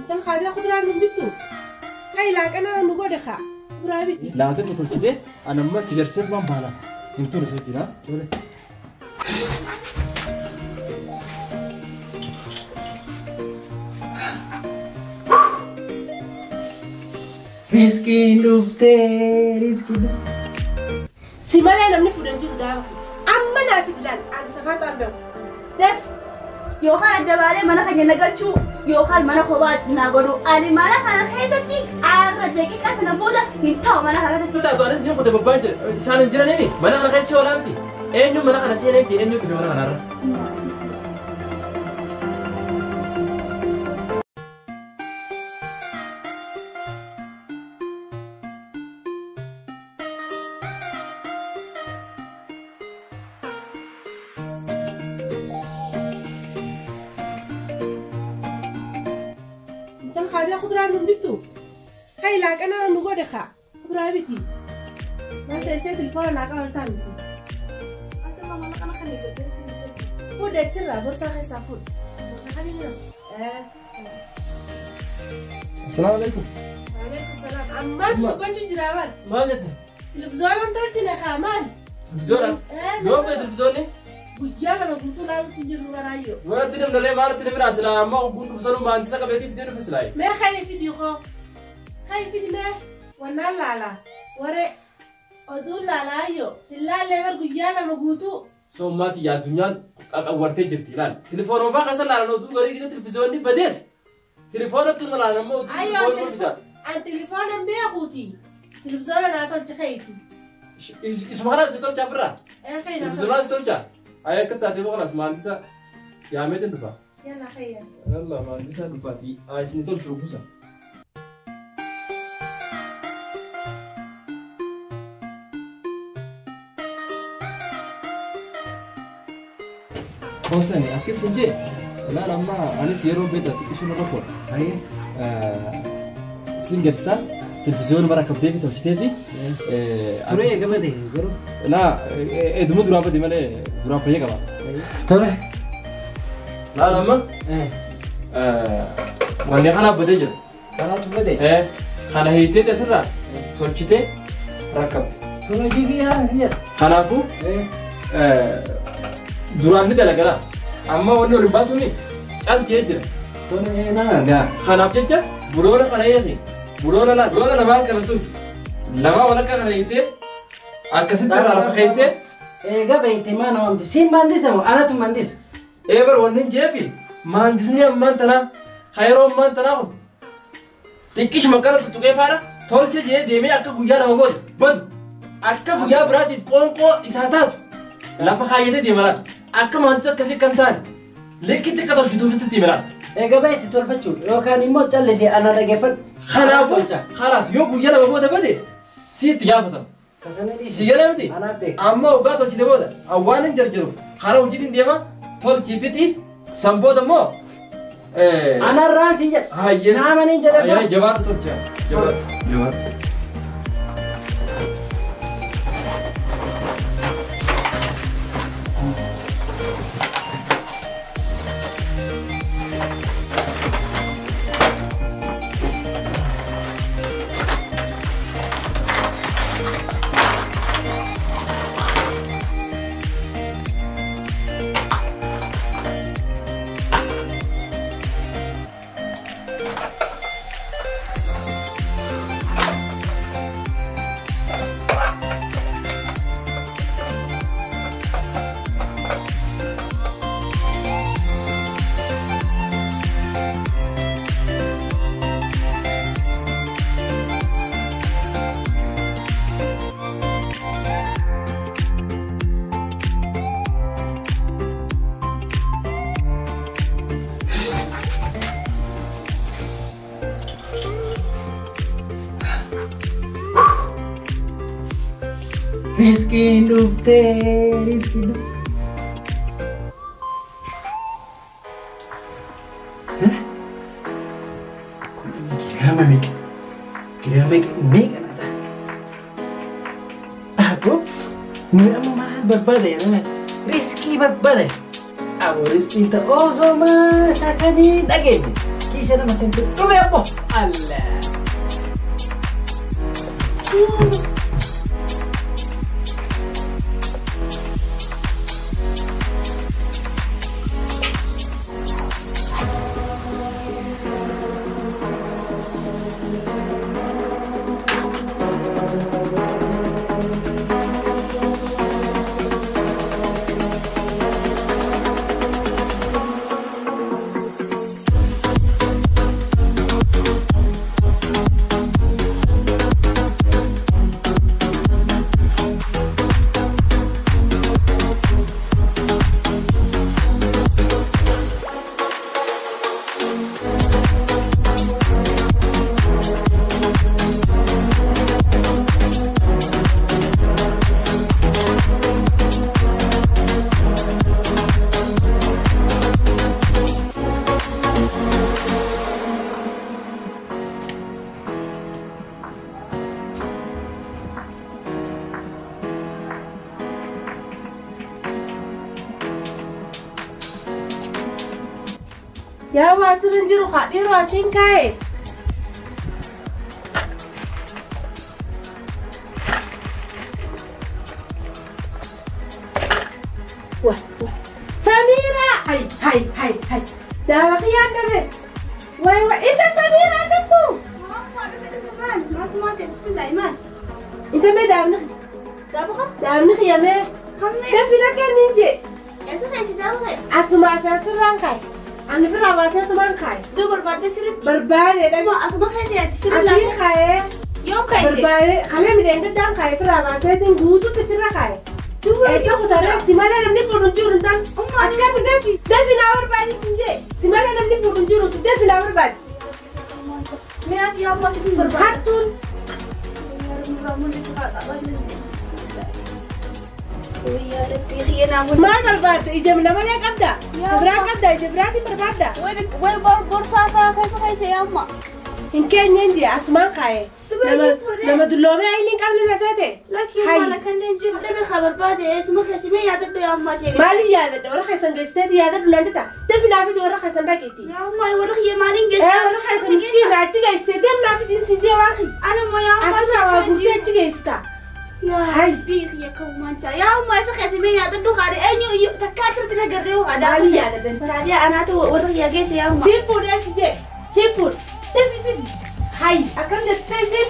Intal kaadee kuduraa nu bittu. Kai laaqana nu godhe kaa. Kuduraa biti. Laaltee tolchitee ani amma si garsiisetu waan baala. Hin turu si jira. Riskiin dhuftee, riskiin dhuftee. Si malee namni fuudhan jiru gaafa. Amma naaf ilaal ani safaa beeku. Def yookaan adda baanee mana keenya nagachuu yookaan mana kophaa naa godhu. Ani mana kana keessatti aarra daqiiqaa sana booda hin ta'u mana kana keessatti. Isaatu anis ni qote babbaan jira. Isaan hin jiran emi mana kana keessa oolaa miti. Eenyu mana kana seenee jee eenyu dhufe mana kanarra. Intal kaadee kuduraa nu bittu. Kai laaqana nu godhe kaa. Kuduraa biti. Maal ta'e telefoona naa qabataa miti. Asuma mana kana kan eeggatu. Fuudhe achirraa borsaa keessaa fuudhe. Borsaa kan inni Assalaamu alaikum. Waalaikum salaam. Ammas dubbachuu jira maal? Maal jette? Televizyoonaan tolchine kaa maal? Televizyoona? Yoo ba'e televizyoonni? Guyyaa lama guutuu laalutti jirru maraayyoo. Wanti namni daree maalitti namni silaa amma ogguun dhufsanuu maantisa qabeetiif fidee dhufe silaa. Mee kayi fidi koo. Kayi fidi mee wannaan laala. Waree oduu laalaayyoo. Hin laallee bar guyyaa lama guutuu. Sommaati yaa addunyaan qaqawwartee jirti ilaali. Telefoon fa'aa keessa laalan oduu garii gisa televiziyoonni badees. Telefoona tun laalan ammoo oduu telefoon fida. An telefoona hin beekuuti. Televiziyoona naa tolche kayiiti. Isuma kana si tolchaa firraa? Ee kayi naa tolche. Televiziyoona si tolchaa? Ayya akkas taatee boqolas maandisa yaameetiin dhufa. Yalla kayya. Yalla maandisa dhufaati. Haa isin tolchu buusa. Hoosani akkas hin jee. Ilaal amma anis yeroo beektaa xiqqisuu narra koodha. Sin gadisa televiziyoona mara qabdee fi tolchitee fi. Turee eegamate garuu. Laa eduma duraa bade malee duraan fayya qaba. Tole. Laal amma wanni kana badee jira. Kanaatu bade. Kana hiitee asirraa tolchitee rakkabde. Tole hojii haa si jedha. Kanaafuu duraan ni dalagala. Amma wanni ol baasuuni caltee jira. Tole naa gaa. Kanaaf jecha buloona kana eegi. Buloona laa buloona lamaan kana turtu. Lamaa walakkaa kana hiitee akkasitti irraa lafa keessee. Eega beekte maana waamte siin maandisa moo anatu maandisa? Eebar wanni hin jeefi maandisni ammaan tanaa yeroo ammaan tanaa kun xiqqishuma kana tuttuqee faana tolche jee deemee akka guyyaa lama booda badu akka guyyaa biraatiif qoonqoo isaa taatu lafa kaayyatee deema laata akka maandisa akkasii kan taane likkitti akka tolchituufis itti hima laata. Eega beekte tolfachuudha yookaan immoo callisee ana dhageeffadhu. Kanaafuu khalaas yoo guyyaa lama booda bade sitti gaafatama. Si galee miti? Amma hoggaa tolchite booda awwaan hin jarjaruuf karaa hojiitiin deema tolchii fiti san booda immoo. Anarraan si jedha. Hayyee. Naamaniin jedha. Hayyee jabaatu tolcha. Jabaatu. Jabaatu. Riskiin dhuftee, riskiin dhuftee. Kun giraama meeqa? Giraama meeqa laata? Aboo, nuyi amma maal barbaada jedhama? Riskii barbaada. Aboo riskiin ta'u osoo maal sakanii dhageenye. Isa nama seente dhume ammoo Allah. Yaa waasirin jiru haadhiiroo asiin kaa'e. Samiira! Hai hai hai hai. Daawa kiyyaan dhabe. Wayi wayi inta Samiira dhuftu. Inta mee daabni. Daabni kiyya mee. Dafi lakkeen hin jee. Asuma asirraan kaa'e. Ani bira baasee tumaan kaa'e. Duu barbaadde sirriitti. Barbaade dhabe. Asuma keessa yaatti sirrii Asiin kaa'ee. Yoom kaa'e? Barbaade kalee midhaan gaddaan kaa'e bira baaseetiin guutuutti achirra kaa'e. Eessa kutaree si malee namni fuudhu hin jiru hin taane. As kan dafi dafi naa barbaadi sin jee si malee namni fuudhu hin jiru dafi naa barbaadi. Mi'aati yaa ammaa sitti barbaade. Hattuun. Maal barbaadde ija malee qabda? Biraa qabda ija biraatiin barbaadda? Way borsaa fa'aa keessa keessa yaa ammaa. Hin keenyeen jee asumaan kaa'e. Nama dulloomee ayilii hin qabne na seete. Lakkii maala kanneen jiru dhabe haa barbaade eessuma keessa mee yaadadhu yaa ammaa ta'e. Maaliin yaadadha warra keessan geessiteeti yaadadhu naan jetta dafi naa fidi warra keessan dhaqiitti. Yaa ammaa warra kiyya maaliin geessite? Warra keessan miskiina achi geessite deem naa fidi sin jee waan kiyya. Ana immoo yaa ammaa Asirraa waa guurtee achi geessita. Yaa Rabbii kiyya ka'umaan ta'a. Yaa ammaa isa keessa mee yaadadhu haadha eenyu takkaa asirratti na garree haadha. Maaliin yaadadha? Raadiyaa anaatu warra kiyya geesse yaa ammaa. Siin fuudhee si jee siin fuudhe dafi fidi. Hai akkam jette siin.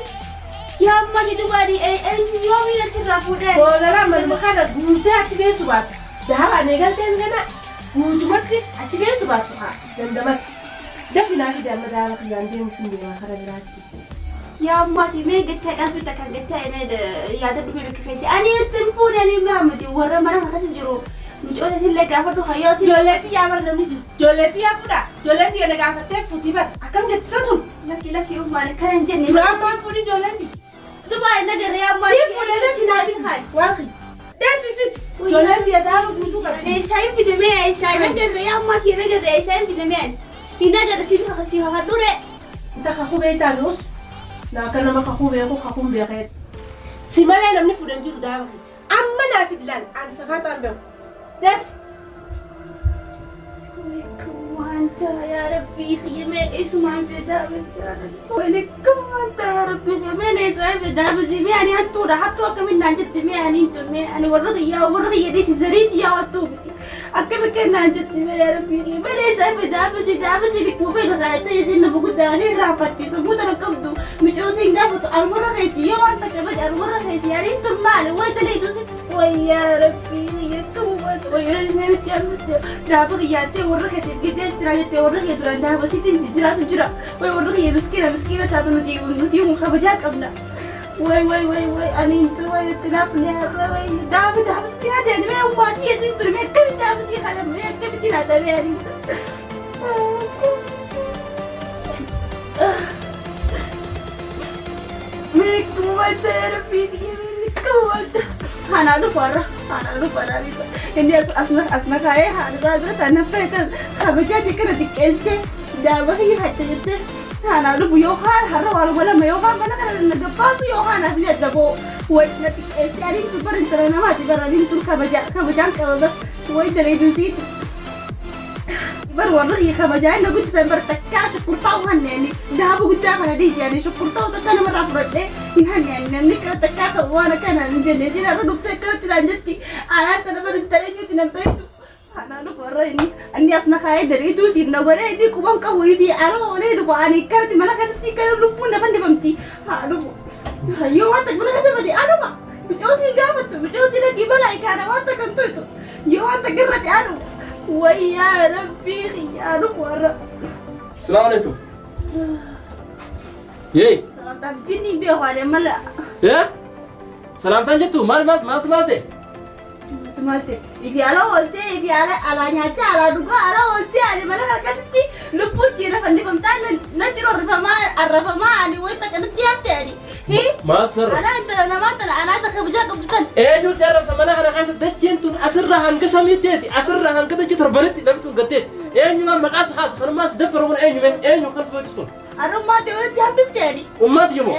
Yaa ammaa dubaadhi eenyu yoomiin achirraa fuudhee? Boodara manuma kana guutee achi geessu baatu. Dahabaan eegalteen gana guutumatti achi geessu baatu haa dandamatti. Dafi naa fidi amma daaba kiyyaan deemu sin deemaa kara biraatti. Yaa ammaati mee gattee qalbitta kan gattee mee yaadadhu mee bakka keessa. Ani ittiin fuudhanii maamiti warra mana keessa jiru. Mucoota illee gaafadhu hayyoo si. Ijoolleetti yaa bara namni jiru. Ijoolleetti yaa fuudha. Ijoolleetti yaa na gaafattee fuutii bara. Akkam jetti isa tun? Lakki lakki ummaan akkana hin jenne. Duraan maan fuudhi ijoolleetti? Dubaay na garee ammaa. Siin fuudhee dafi naa fidi. Waan kiyya. Dafi fidi. Ijoolleetti yaa daaba guutuu qabdi. Eessaa hin fide mee eessaa na garee ammaa si na garee eessaa hin fide mee. Hin na garee si si hafadhu ree. Inta kakuu beektaa nus. Naa akka nama kakuu beeku kakuun beekee. Si malee namni fuudhan jiru daaba kiyya. Amma naa fidi laal ani safaataan beeku. Dafi. Wanta yaa Rabbii kiyya isumaan fidaa wanta yaa Rabbii kiyya isumaan fidaa mee ani hattuudha hattuu akkamiin naan jette mee ani hin tun mee ani warra kiyyaa warra kiyya dhiisi zariitti yaa hattuu miti akkami kan naan jette mee yaa Rabbii kiyya mee isumaan fidaa bisi daa bisi bikkuu beeka saayita isin nama guddaa ani raafatti sammuu tana qabdu micoosii hin gaafatu armurra keessi yoo waan takka bade armurra keessi ani hin tun maali way daleetu si way yaa Rabbii kiyya kamuma way namitti ammas daaba kiyyaatee warra keetiif giddee jira jettee warra kee duraan daaba sitti jiraatu jira way warra kiyya miskiina miskiina taatu nuti nuti kun kabajaa qabna way way way way ani hin way itti naafne har'a way daaba daaba sitti haadha mee ummaatii isin ture mee akkamitti daaba si kana mee akkamitti naata mee ani mee kuwata rabbii kiyya kuwata Hana dhufu har'a hana dhufu har'a inni asna kaa'ee haadha isaa bira ta'a nafta kabajaa kana xiqqeessee daaba kiyya hacha jettee hana dhufu yookaan har'a waanuma lama yookaan mana kana na gabbaasu yookaan afni adda boo way na xiqqeessee ani tun bara intala namaati bara ani tun kabajaan qababa way daleedu siiti. Bar warri kabajaa inni guddisan bar takkaa shukkurtaa hanneeni daaba guddaa kana dhiisi ani shukkurtaa takka namarraa fudhadhee hin hanneeni namni kana takkaa qabu waan akkana hin jenne siin har'a dhuftee akkanatti naan jetti anaan tana bar hin ta'eenyuti nan beektu. Anaan dhufu warra inni as na kaayee dariituu siif na godhee inni quban qabu fi ala oolee dhufu ani akkanatti mana keessatti kana lubbuun na fannifamti haa dhufu. Yoo waan takka mana keessa bade anuma bicoosii gaafattu bicoosii dhaqii balaa ikaana waan takka hin toytu yoo waan takka irratti anu. ويا ربي خيانك ورا. السلام عليكم. يي. سلامتك جني بيه على ملا. يا؟ سلامتك جتو مال مال مال مال مال إذا على ولتي إذا على على نياتا على دوغا على ولتي على ملا كاتي لبوتي رفندي فمتان نجرو الرفما الرفما أنا ويتك أنا تيابتي هي ما تصرف أنا أنت أنا ما أنا أنا تخبجا قبضتن إيه نو سرف سمنا أنا خاصة دجين تون أسرها هنقسم يدتي أسرها هنقدر جتر بنتي لبتون قديت إيه نو ما مقاس خاص خلنا ما سدفر ولا إيه نو إيه نو خلص بيجسون أنا ما تقول تيابتي أمات يبو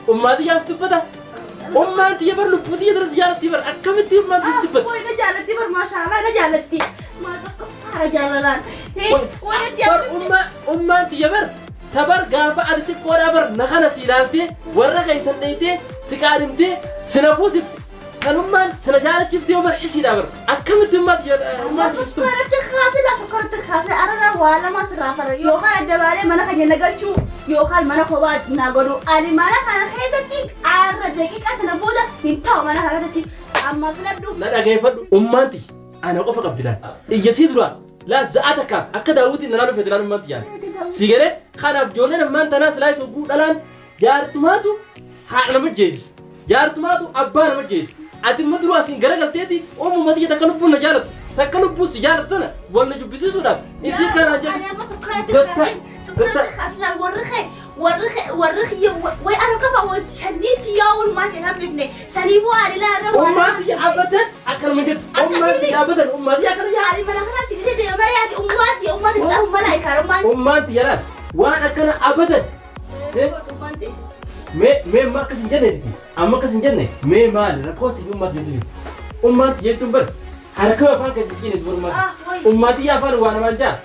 أمات يا استبدا أمات يبر لبودي يدرس جالتي بر أكملتي أمات يستبد وين جالتي بر ما شاء الله أنا جالتي ما تقطع جالان هي وين جالتي أمات يبر تبر قافة أرتك ولا بر نخنا سيلانتي ورا كيسن ديتي سكارمتي سنفوسف كنمان سنجالة شفتي وبر إيش دابر أكملتي أمات أمات يستبد سكرت خاصة لا سكرت خاصة أنا ولا ما سرافر يوخال الدبالة ما نخجل نقل شو يوخال ما نخوات نقولو أنا ما نخنا خيستي أرجعك أنا بودا إنتوا ما نخنا خيستي أما فلبدو لا كيف أمانتي أنا أقف قبلان يسيدرا لا زعتك أكيد أودي إن أنا في أمانتي يعني سيجرة خلاف جولنا ما أنت ناس لا يسوقون الآن جارتماتو حقنا مجهز جارتماتو أبانا مجهز أنت مدرو أسين جرى قلتي أم ما تيجي تكلم بنا جارت تكلم بوس جارتنا ولا جو بيسوس ولا إذا كان جارت أنا ما سكرت سكرت خاصة ورخة ورخة ورخة وي أنا كفا وشنيتي يا والما تنبني سليفو على لا أنا أماتي أبدا أكل من جد أماتي أبدا أماتي أكل يا علي ما أنا خلاص سيدي يا مريم أماتي أماتي سلام ملايكة أماتي أماتي يا رب وأنا كان أبدا مي ما كسين جنة أما كسين جنة مي مال ركوسي أماتي جنة أماتي يتوبر حركة أفعال كسين جنة أماتي أماتي أفعال وأنا ما جا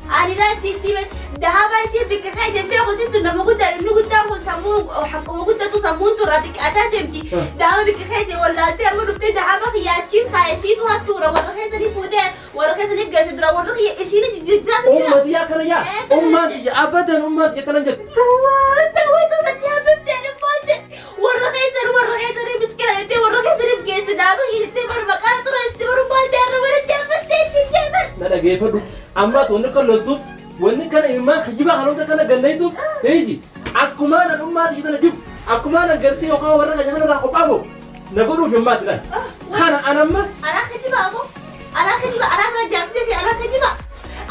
أنا لا سيدي دهابا يصير بك خايس بيه خسرت إنه موجود إنه قدام سمون حق موجود ده سمون تراتك أتادمتي دهابا بك خايس ولا تعملوا بتاع دهابا خياتين خايسين وهالتورة ولا خايس اللي فوده ولا خايس اللي جالس درا ولا خي يصير جدرات أمتي يا كنا يا أمتي يا أبدا أمتي يا كنا جد هو سوف تهبب تاني فوده ولا خايس ولا خايس اللي مسكين أنت ولا خايس اللي بجالس دهابا يتبر مكان ترى يستمر بالدار ولا تهبس تيجي لا لا كيف أما تونك اللطف وإن كان إمام خجبا هنودا كان جنيتوف هيجي أكمان الأمة دي كنا جب أكمان الجرتي وقا ورا كنا راح أبو نقوله في ما تلا أنا أنا ما أنا خجبا أبو أنا خجبا أنا كنا جالسين أنا خجبا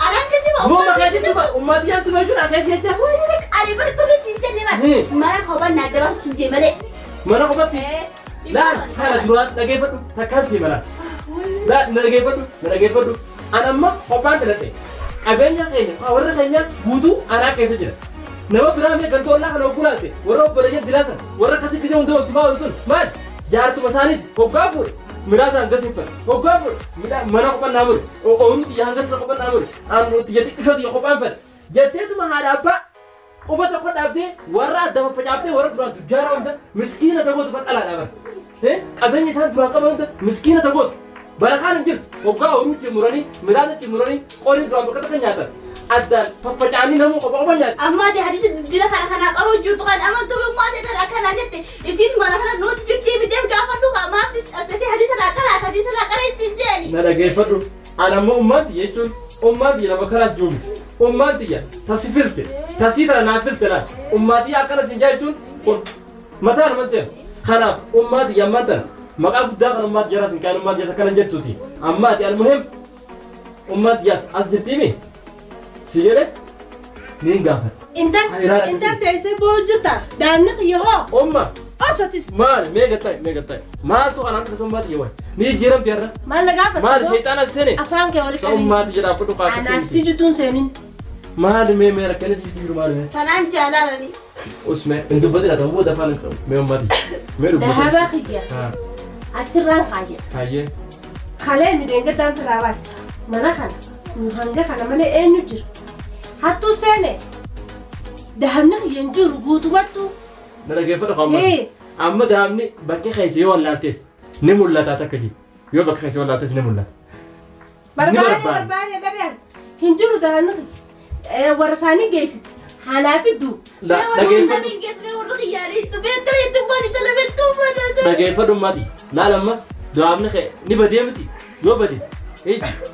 أنا خجبا هو ما خجبا تبا أمة دي أنت ما شو أخي سيجا أنا برضو بسنجة ما ما أنا خبر نادر سنجة ملء ما أنا خبر لا أنا درات لقيت تكاسي ملا لا نلقي بدو نلقي بدو أنا ما خبر تلاته أبين يا خيني أورا خيني بودو أنا كيسة جرا نبى برامي كنتو الله أنا أقول هذا ورا برجع دلاسة ورا كسي كذا عنده أتباع ورسول ما جارت مسانيد هو مراس هنگس فر هو كافر منا خبر نامر أو أون تيجي هنگس خبر نامر أن تيجي تكشف تيجي خبر فر جتة ما هذا أبا تقول أبدي ورا دم فجابته ورا درا تجارة عنده مسكينة تقول تبغى على هذا إيه أبين إنسان درا كم عنده مسكينة تقول بركان انجر وقع أوروج مراني مراس مراني قولي درا بكرة كنياتا أدان ففجعني نمو قبل بنيات أما دي حديث دينا خنا خنا قرو جوت قال أما أنتم ما تقدر أكن أنت يصير ما نحن نوت جبتي بديم كافر نوع ما أساسي حديث لا كلا حديث لا كلا يسجني لا لا كيف فترو أنا ما أمتي يجون أمتي لما خلاص جوم أمتي تسيفلت تسيتر نافلت لا أمتي أكل سنجايتون متى نمسير خلاص أمتي يا متى ما قبل دخل أمتي جرس كان أمتي سكان جتوتي أمتي المهم أمتي ياس أسجتيني سيجرت مين قافل؟ انت تيسي بوجرتا دامنك يهو أمة أصوتيس مال ميجا تاي مال تو أنا أنت سمعت يوه ني جرم تيرنا مال لقافة مال شيطان السنة أفهم كي ولك أمة تجرا بدو قاتل أنا نفسي جتون سنين مال مي مي ركني سيجي مال مي فلان جلالني أسمع أنتو بدل هذا هو دفن مي أمتي مي ده هذا خيا أكثر خيا خيا Kalee midheengaddaan firaa baase. Mana kana nu hanga kana malee eenyu jira? Hattuu seene dahabni kiyya hin jiru guutumattuu. Na dhaggeeffadhu amma. Amma dahabni bakki keessa yoo wallaaltes ni mul'ata takka ji. Yoo bakka keessa wallaaltes ni mul'ata. Barbaade barbaade dhabeen hin jiru dahabni kiyya. Warra isaanii geessite. Hanaa fiddu. Dhaggeeffadhu maati. Laal amma dahabni kee ni badee miti. Yoo bade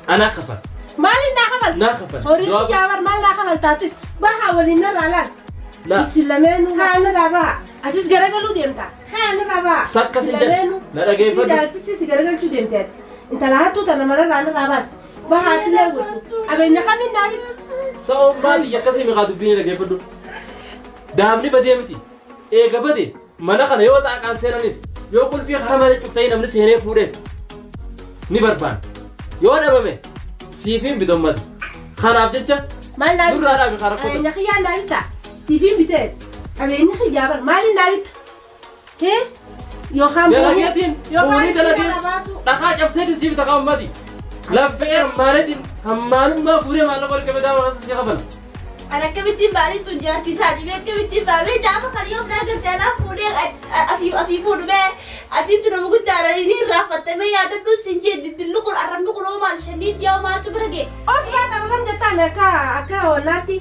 anaa kafal. Maaliin naa kafal? Naa kafal. Horii kiyyaa maal naa kafal taatis baha waliin narraa laal. Isin lameenuu haa narraa baha. Atis garagaluu deemta. Haa narraa baha. Sakka sin jedhe. Na dhaggeeffadhu. Jaaltisi si garagalchuu deemte ati. Intala hattuu tana manarraa narraa baasi. Baha ati lee godhu. Qabeenya kamiin naa bitu? Sa'oon maati akkasii miqaa dubbiin dhaggeeffadhu. Dahabni badee miti. Eega bade mana kana yoo xaaqaan seenanis yoo qulfii karaa malee cuftanii namni seenee fuudhes ni barbaada. Yoo dhabame siifiin bitommati. Kanaaf jecha nurraa dhaabe karaa qotu. Qabeenya kiyyaa naa bitaa. Siifiin bitee qabeenya kiyyaa bar maaliin naa bita? Hee yookaan dalageetiin buunii dalagee dhaqaa cabseetiin sii bita qabu mati. Laffee hammaaleetiin hammaalummaa guuree maallaqa wal qabee daawwa si kafala. Ana akkamittiin baanii tun jaartii isaanii mee akkamittiin baamee daafa kan yoo biraa gartee alaa fuudhee asii fuudhu mee atiitu nama guddaadha ni irraanfattamee yaadadhu sin jee diddilli kun arrabni kun hoo maal shaniitti yaa maaltu bira ga'e. Of yaa xararram jettaa mee akka akka hollaatti.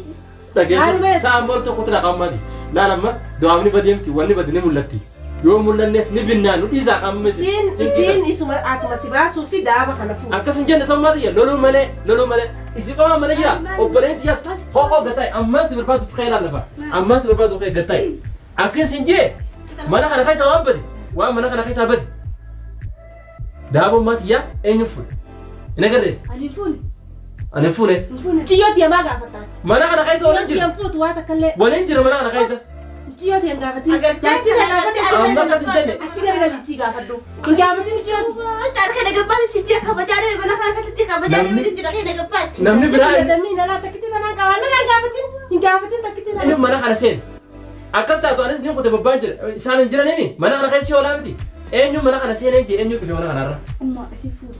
Dhageessu sa'aan bool tokkotti dhaqaa maali. Laal amma dawaamni badeemti wanni bade ni mul'atti. Yoo mul'annes ni binnaa nu dhiisaa qaamni. Isiin isuma atuma si baasuu fi daaba kana fuudhu. Akkas hin jenne sammaa xiyya loluu malee loluu malee isi qofa malee jira obboleen xiyyaas ho'oo gattaa'e ammaan si barbaadu fukee lallafa ammaan si barbaadu fukee gattaa'e akkas hin jee mana kana keessa waan bade waan mana kana keessa bade daabummaa xiyyaa eenyu fuudhe hin agarree. Ani fuune. Ani fuune. Muciyyoo tiyamaa gaafataati. Mana kana keessa waliin jira. Muciyyoo fuutu waa takka illee. Waliin jira mana kana keessa. Muciyyoo tiyan gaafatiin. Agartee Amma akkas hin jenne. Achi garagalii si gaafadhu. Hin gaafatin muciyyoo. Taarika nagabbaasi si jee kabajaa dhabe mana kana keessatti kabajaa dhabe jira kee nagabbaasi. Namni biraa. Dammi nalaa takkitti tanaan qabaa nalaan gaafatin hin gaafatin takkitti tanaan. Inni mana kana seene. Akkas taatu anis ni qote bobbaan jira isaan hin jiran himi mana kana keessa oolaa miti. Eenyu mana kana seenee jee eenyu dhufe mana kanarra. Ummaa isii fuudhe.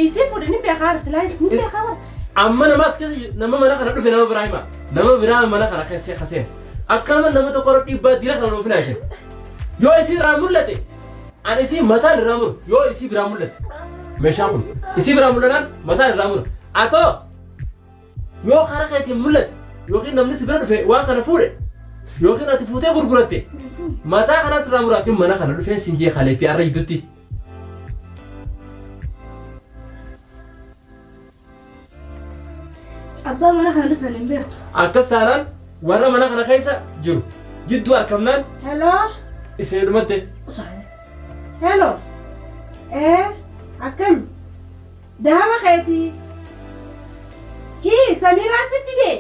Isii fuudhe ni beekaa silaa ni beekaa. Amma nama as keessa nama mana kana dhufe nama biraa hima. Nama biraa mana kana keessa kaseen. Akkanuma nama tokko dhiibbaa dira kana dhufinaa isin. Yoo isii irraa mul'ate ani isii mataan irraa muru yoo isii biraa mul'ate meeshaan kun isii biraa mul'anaan mataan irraa muru. Atoo yoo karaa keetiin mul'ate yookiin namni si bira dhufe waan kana fuudhe yookiin ati fuutee gurguratte mataa kanas irraa muru ati mana kana dhufeen siin jee kalee fi arra jidduutti. Abbaa mana kana dhufan hin beeku. Akkas taanaan warra mana kana keessa jiru jidduu argamnaan. Hello. Isin dhumatte. Hello. Akkam. Daaba keetii. Hii Samiraa si fide.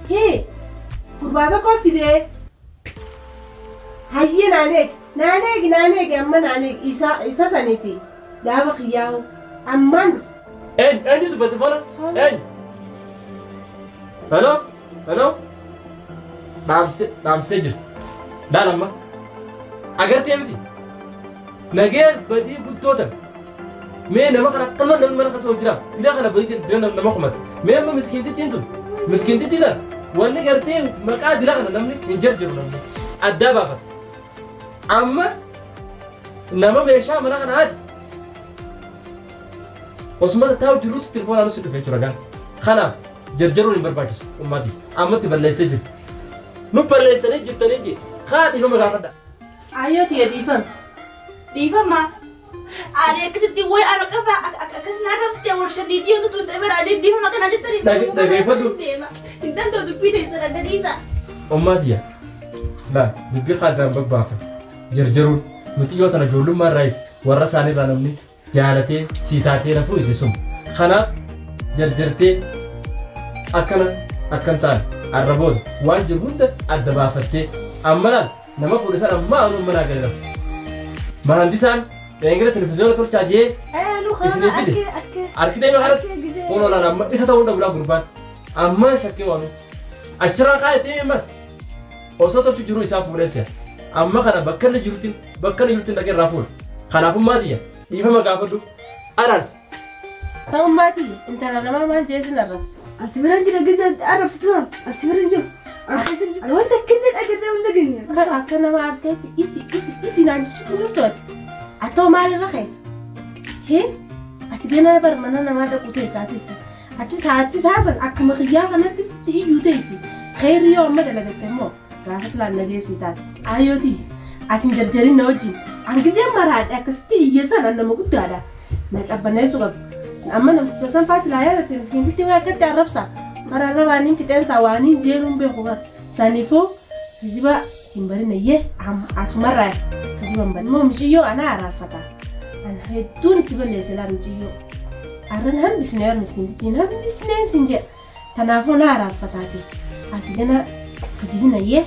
Hii gurbaa tokko fide. Hayyee naan eegi naan eegi naan eegi amma naan eegi isa sanii fi daaba kiyyaa'u ammaan dhufu. Eenyu dubbate fola? Eenyu? Hello? Hello? Dhaamsee jira. Laal amma. Agartee miti. Nagee badii guddoo tan. Mee nama kana akkanuma namni mana keessa jira. Dila kana badii dila nama kumata. Mee amma miskiintittiin tun. Miskiintittii tan. Wanni gartee maqaa dila kana namni hin jarjaru namni. Addaa baafata. Amma nama meeshaa mana kana haati. Osuma taa'u jiruutu telefoonaan si dhufe jechuudha gaan. Kanaaf jarjaruun hin barbaachisu ummati. Ammatti balleessee jirti. Nu balleessanii jirtanii jee haa dhiifama gaafadha. Ayyoo tiyya dhiifama. Dhiifama. Ani akkasitti wayi ana qaba akkas na arrabsite warsha dhiitii yoo tuuta bira ani dhiifama kana jettanii. Dhageeffadhu. Hin danda'u dubbii teessa dhaggeessa. Ummatiya. Laa dubbii qaadaan babbaafa. Jarjaruun muxiyyoo tana ijoollummaa irraayis warra isaaniirraa namni jaalatee sii taatee lafuu isi sun. Kanaaf jarjartee akkana akkan taane arraboota waan jiru hunda adda baafattee amma laal nama fuudhe sana ammaa anuun manaa galeera. Mahandisaan eegala televizyoona tolchaa jee isinii fide. Arkitee kanatti kun olaanaa amma isa ta'uu dhabuudhaan gurbaan ammaan shakkii waanu. Achirraa kaayatee ammas osoo tolchu jiru isaa fuudhee seera. Amma kana bakka inni jirutti dhaqee irraa fuudha. Kanaafummaa xiyya Dhiifama gaafadhu. Araarsi. Ta'ummaati intala namaa maal jeetin arrabse. Asi bira jira giza arrabsitu asi bira jiru. Ani wanta killeen agarree hunda ganya. Akka nama argeetti isi isi isi naan jechuutu jirtu ati. Atoo maalirra keessa? Hee? Ati ganaa bar mana namaa dhaqu teessaatis. Ati sa'aatii saasan akkuma xiyyaa kanatti sitti iyyuu teessi. Kheyri yoo amma dalagatte immoo gaafa silaan nageessii taati. Ayyooti ati hin jarjarin na wajjin. An gizee maraadhe akkasitti hiyyeessan an nama guddaadha. Na qabbaneessuu qabdu. Amma namticha san faa silaa yaadatte miskiintitti waa akkatti arrabsa. Mara arrabaaniin fixeensaa waaniin jeeluun beeku bara. Saniifuu kijiba hin barine yee asumarraa kijiba hin barine. Immoo muciyyoo ana araarfata. Ana hedduun itti balleesse laa muciyyoo. Arran hambisne bar miskiintittiin hambisneen sin jedha. Tanaafuu na araarfataati. Ati gana kijibina yee.